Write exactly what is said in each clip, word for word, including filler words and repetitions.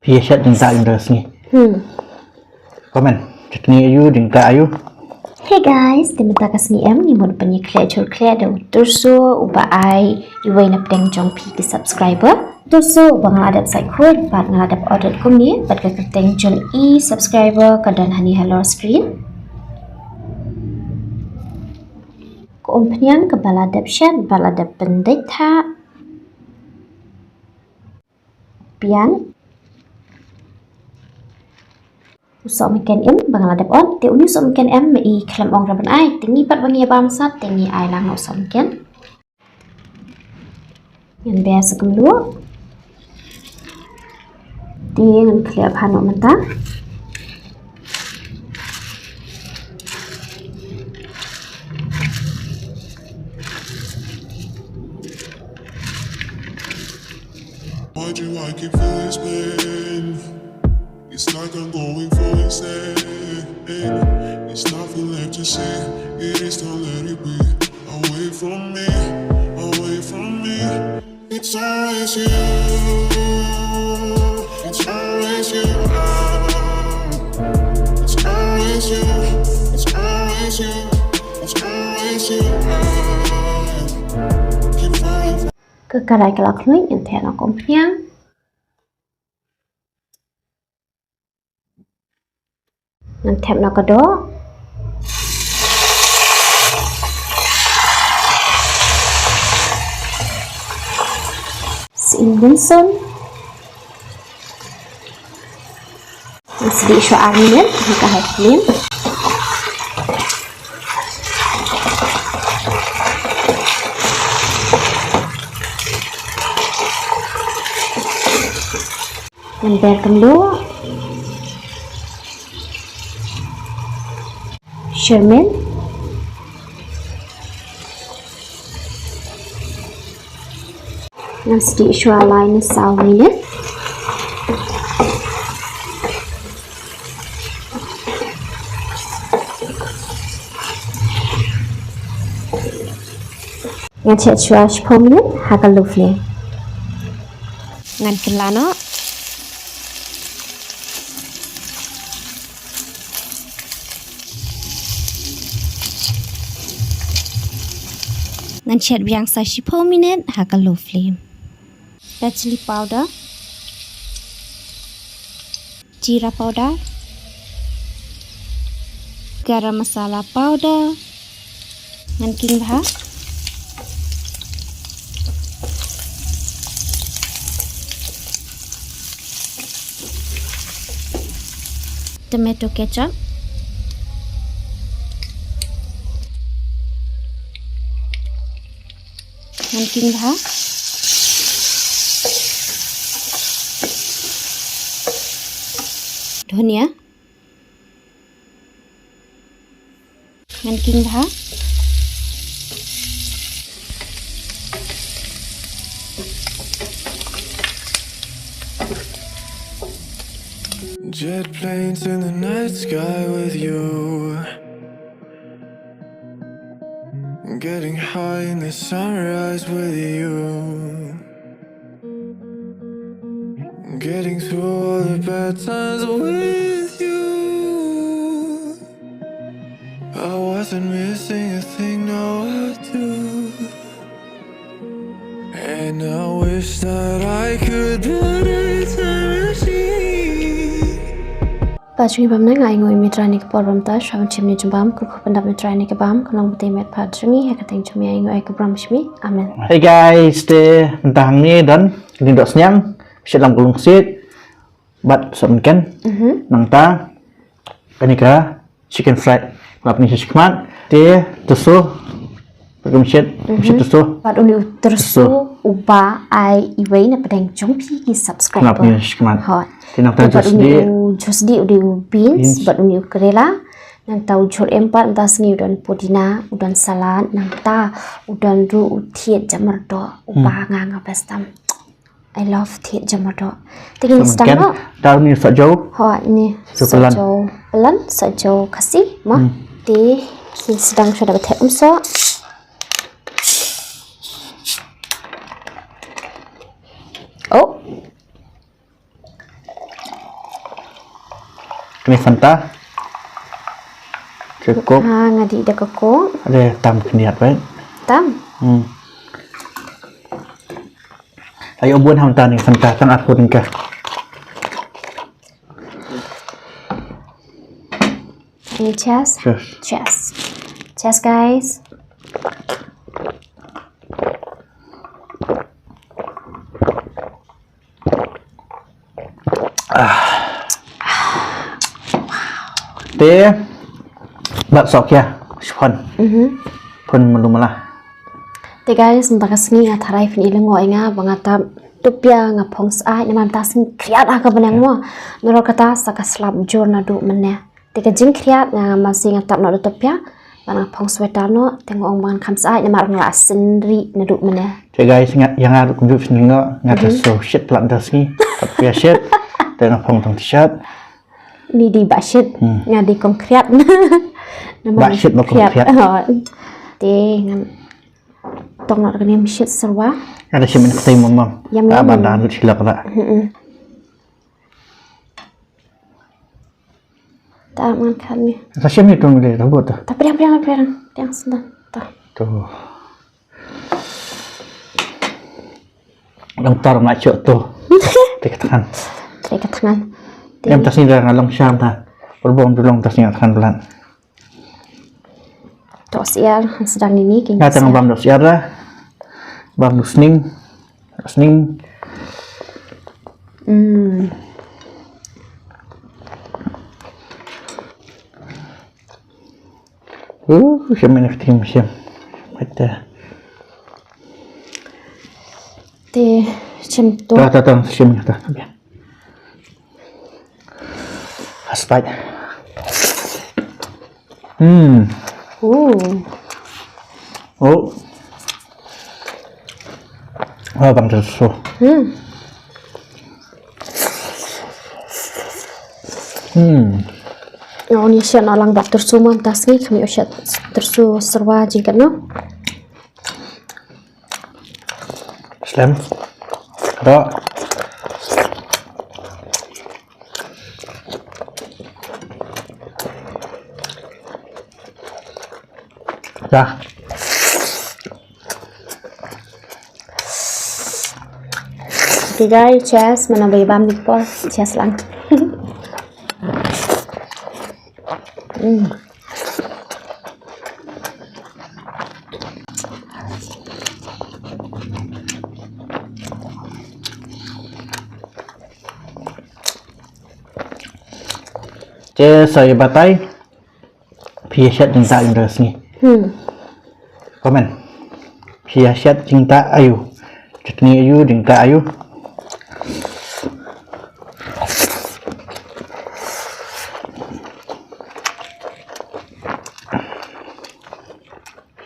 Phi ïa shet jingtah jong ka sngi. Hmm. Comment. Jingtah aïu, jingtah aïu. Hey guys, te mynta ka sngi em ngi mut ban ïa khleh jhur khleh da u tyrso uba ai iwei na pdeng jong phi ki subscriber. Tyrso uba nga la dep sait khuid bad nga la dep order kumne bad ka kyrteng jong i subscriber ka don hangne halor screen. Ka umphniang kaba la dep shet bad la dep pyndait ha. Biang. U sohmynken im ba nga la dep ot, te une u sohmynken em ma i khlem ong ra ban ai, te ngi pat ba ngi ïa bam sat, te ngi ai lang u sohmynken. Ngan ber sa kumno. Te ngan khleh bha noh mynta. Why do I keep feeling this pain? It's like I'm going for insane. It's nothing left to say. It is, don't let it be. Away from me, away from me. It's always you. It's always you. It's always you. It's always you. It's always you. Keep falling for. Ka karai ka la khluit, ngan thep noh ka umphniang. Ngan thep noh ka doh. Sien bun sun. Ngan sdieh shuwa ar minit ha ka high flame. Ngan ber kumno. Sherman. Ngan sdieh shuwa lai ne saw minit. Ngan shet shuwa shiphew minit ha ka low flame. Ngan kylla noh. Ngan shet biang sa shiphew minit ha ka low flame. Red chilli powder, jeera powder, garam masala powder, ngan khih bha. Tomato ketchup. Ngan khih bha. Dhania. Ngan khih bha. Jet planes in the night sky with you. Getting high in the sunrise with you. Getting through all the bad times with you. I wasn't missing a thing, now I do. And I wish that I could put a time machine. Ba jong ngi bym nang, ai nguh ïa me Trai ha kane ka por ba mynta, shuwa ban shim ïa ka jingbam, kyrkhu pyndap me Trai ha kane ka bam, kan long ba tei met pat jong ngi, ha ka kyrteng jong me ai nguh ai ka burom sha me. Amen. Hey guys, te mynta hangne don kane ka dohsniang, shet lam ka lungsiej, bad sohmynken. Mhm. Nangta kane ka chicken fried, lap ni shi khmat. Te tyrso, ka mynsiem, mhm, mynsiem tyrso. Bad une u tyrso, tyrso uba ai iwei na pdeng jong phi ki subscriber. Lap ni shi khmat. Hooid. Te nangta bad une jhur sdieh, u jhur sdieh, une u beans, beans, bad une u karela. Nangta u jhur em pat, nangta sngi u don pudina, u don salad, nangta u don ruh u thied jamyrdoh, uba, hmm, nga nga best tam. I love thied jamyrdoh. Te ngin sdang noh. Te une sohjew. Hooid, une sohjew pyllun. Sohjew pyllun, sohjew Khasi mo. Hmm. Te ngin sdang shuwa da ba thep umsoh. Oh. Kane Fanta. Cukup. Ha, nga dih da ka Coke. Ada tam khyndiat, baik. Tam. Hmm. Ayo bun ham tani Fanta tang aku tingkah. Okay, cheers. Cheers. Cheers. Cheers, guys. Ah. Te bat sok ya, shpon. Mhm. Pun melu mela. Te guys, mynta ka sngi nga tharai phin i lyngngoh ïa nga ba nga tap tupia nga phong syaid namar mynta sngi khriat ha ka bneng mo. Nalor kata sa ka slap jur naduh mynne. Te ka jingkhriat nga masi nga tap noh da tupia. Bad nga phong sweater noh te nga ong ba ngan kham syaid namar nga la sendri naduh mynne. Te guys, nga ïa nga ruh kumjuh phin i lyngngoh nga ta so shit plat da sngi. Tupia shit. Te nga phong tang t-shirt. Ni di ba shit. Hmm. Nga di kong khriat. Namar ba shit ba kong khriat. Oh. Te ngan tong na kane shit serwa. Ada shim in ktai mamam. Yam yam. Ba dan lut silak da. Hmm. Ta man khat ni. Sa shim ni tung le robot ta. Ta priang priang priang. Priang sendang. Ta. Tu. Long tor ma chok tu. Te ka tngan. Te ka tngan. Em ta sini dah ngalong sham ta. Perbom dulong ta sini tngan belan. Tok siar sedang ini king. Nga tang bam dok siar dah. Bam dok sning. Sning. Hmm. Uh, siam ini tim siam. Mata. Te siam tu. Ta ta ta siam ta. Aspek. Hmm. Uh. Oh. Oh, bang terus. Hmm. Hmm. Ïa, uni shet na lang bad tersu mynta sngi, kami u shet tersu serwa jingkatno. Slem. Ro. Dah. Okay guys, cheers. Mana bai bam di por. Cheers lang. Hmm. Cheers, sa ïa batai. Phi ïa shet jingtah jingtah sngi. Hmm. Comment. Phi ïa shet jingtah ayu. Chutney ayu, jingtah ayu.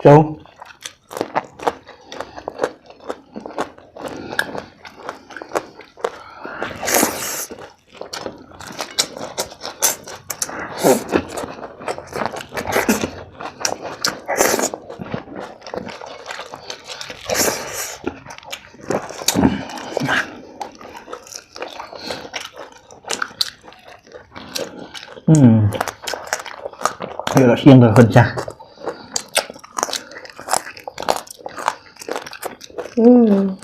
So. Hmm. Ayo lah siang dah kerja. Hmm.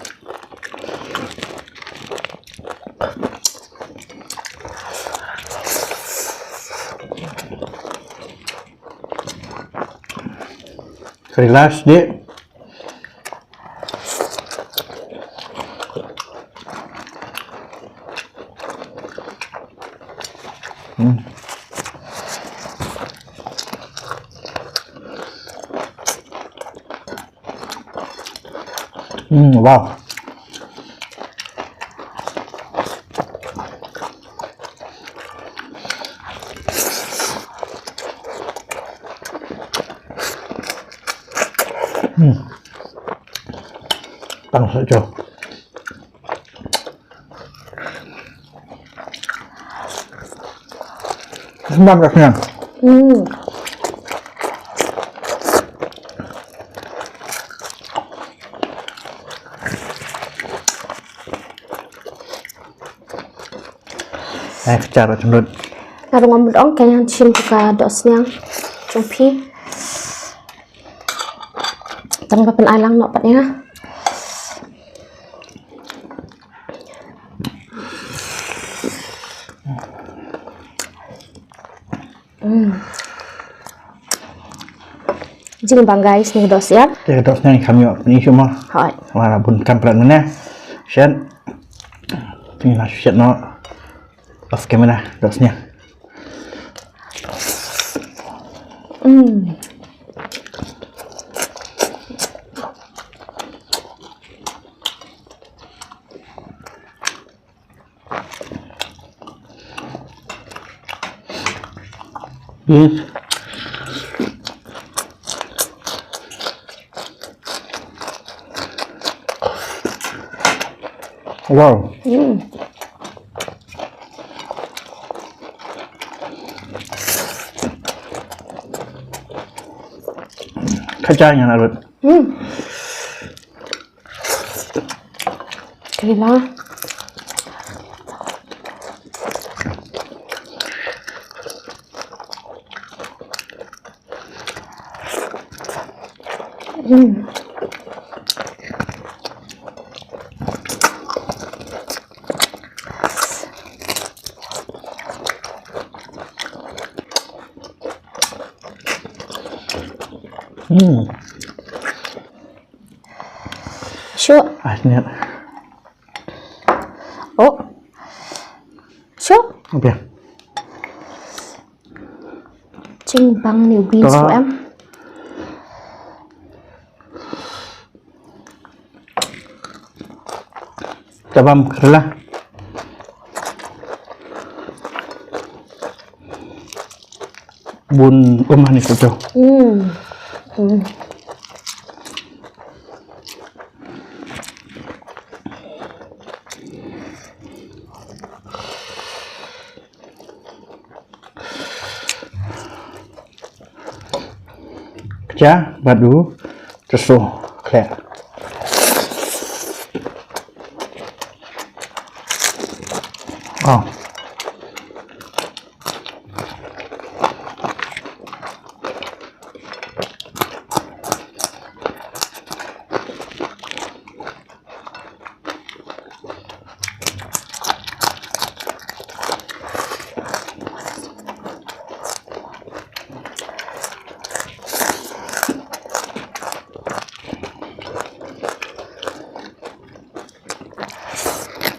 Relax, Dik. Hmm. Hmm, wow. Hmm. Tang sa jo. Sembam rasanya. Hmm. Eh, kecar cendut. Nga ruh ngam mut ong, ka ngan shim tu ka dohsniang jong phi. Tang ba pyn-ai lang noh pat ïa nga. Hmm. Jingbang guys, ni ka dohsniang. Te ka dohsniang kham ïoh pyni shuh mo. Hooid. Wala bun kam prat mynne. Shet. Pynlong shet noh. Off camera, dohsniang. Hmm. Yes. Wow. Hmm. Kacang yang larut. Hmm. Kila. Hmm. Hmm. Shuh. Ah, niat. Oh. Shuh. Apa? Jingbang ni u beans. Em. Tabam kerela. Bun umah ni kutu. Hmm. Hmm. Kcha bad u tsu khleh. Oh.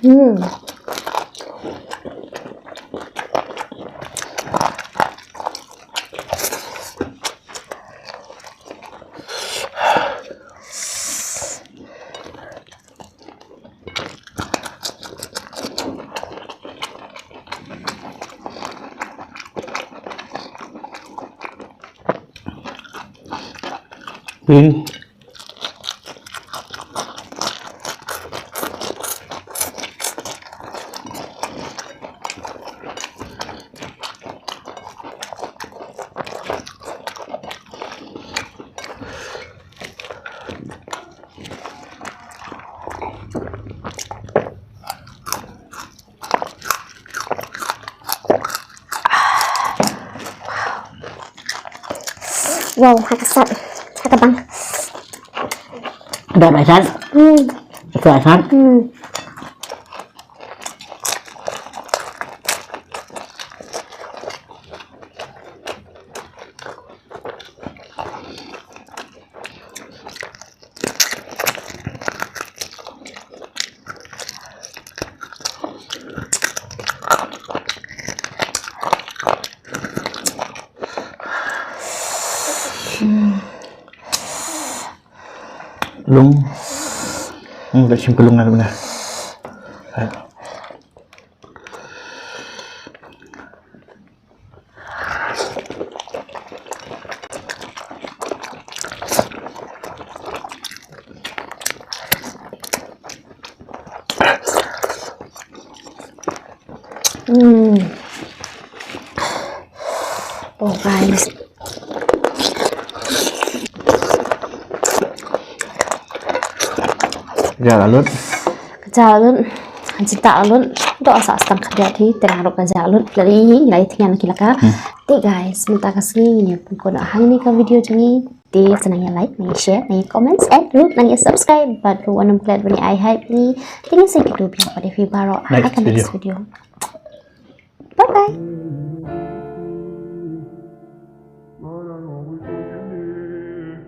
Hmm. Pin. Wow, ha ka sat, ha ka bang. Dor ai sat. Hmm. Dor ai sat. Hmm. Lung. Hmm, ka shim ka lung na. Hmm. Oh, guys. Ka ja la lut. Ka ja la lut. Jita la lut. Doh sa stang khadar hi, tengah rok ka ja lut, lari hi, ngi lai tengah laki laka. Te guys, mynta ka sngi ngin ïa pynkuno hangne ka video jong ngi. Te sa nang ïa like, nang ïa share, nang ïa comments, and ruh nang ïa subscribe. Bad ruh wat nym klet ban ïa ai hype ni. Te ngin sa ïakynduh biang pat ïa phi baroh ha ka next video. Bye bye.